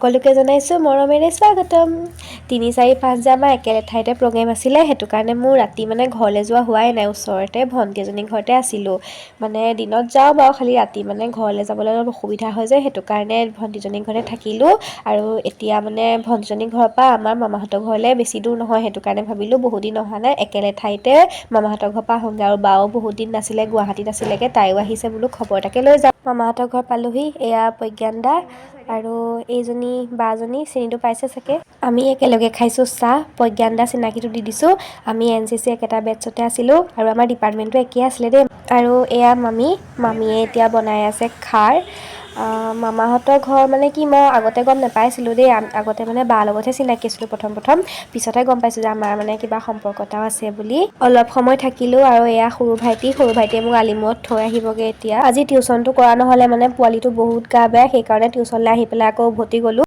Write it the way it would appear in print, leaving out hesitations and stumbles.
সকলোকে জনাইছোঁ মৰমেৰে স্বাগতম। 3, 4, 5 যে আমাৰ একে ঠাইতে প্ৰগ্ৰেম আছিলে, সেইটো কাৰণে মোৰ ৰাতি মানে ঘৰলৈ যোৱা হোৱাই নাই। ওচৰতে ভণ্টি এজনীৰ ঘৰতে আছিলোঁ। মানে দিনত যাওঁ বাৰু, খালি ৰাতি মানে ঘৰলৈ যাবলৈ অলপ অসুবিধা হয় যে, সেইটো কাৰণে ভণ্টিজনীৰ ঘৰতে থাকিলোঁ। আৰু এতিয়া মানে ভণ্টিজনীৰ ঘৰৰ পৰা আমাৰ মামাহঁতৰ ঘৰলৈ বেছি দূৰ নহয়, সেইটো কাৰণে ভাবিলোঁ বহুত দিন অহা নাই, একেলে ঠাইতে মামাহঁতৰ ঘৰৰ পৰা আহোঁগৈ। আৰু বাও বহুত দিন নাছিলে, গুৱাহাটীত আছিলেগৈ, তাইও আহিছে, বোলো খবৰ এটাকে লৈ যাওঁ। মামাহঁতৰ ঘৰ পালোহি। এয়া প্ৰজ্ঞান দা আৰু এইজনী বাজনী, চিনিটো পাইছে চাগে। আমি একেলগে খাইছোঁ চাহ। প্ৰজ্ঞান দা চিনাকিটো দি দিছোঁ। আমি এনচিচি একেটা বেটছতে আছিলোঁ আৰু আমাৰ ডিপাৰ্টমেণ্টটো একেই আছিলে দেই। আৰু এয়া মামী, মামীয়ে এতিয়া বনাই আছে খাৰ। মামাহঁতৰ ঘৰ মানে কি, মই আগতে গম নাপাইছিলোঁ দেই। আগতে মানে বাৰ লগতহে চিনাকি আছিলোঁ প্ৰথম প্ৰথম, পিছতহে গম পাইছোঁ যে আমাৰ মানে কিবা সম্পৰ্ক এটাও আছে বুলি। অলপ সময় থাকিলোঁ আৰু এয়া সৰু ভাইটি, সৰু ভাইটিয়ে মোক আলিমূৰত থৈ আহিবগৈ এতিয়া। আজি টিউশ্যনটো কৰা নহ'লে, মানে পোৱালিটো বহুত গা বেয়া, সেইকাৰণে টিউশ্যনলৈ আহি পেলাই আকৌ উভতি গ'লোঁ।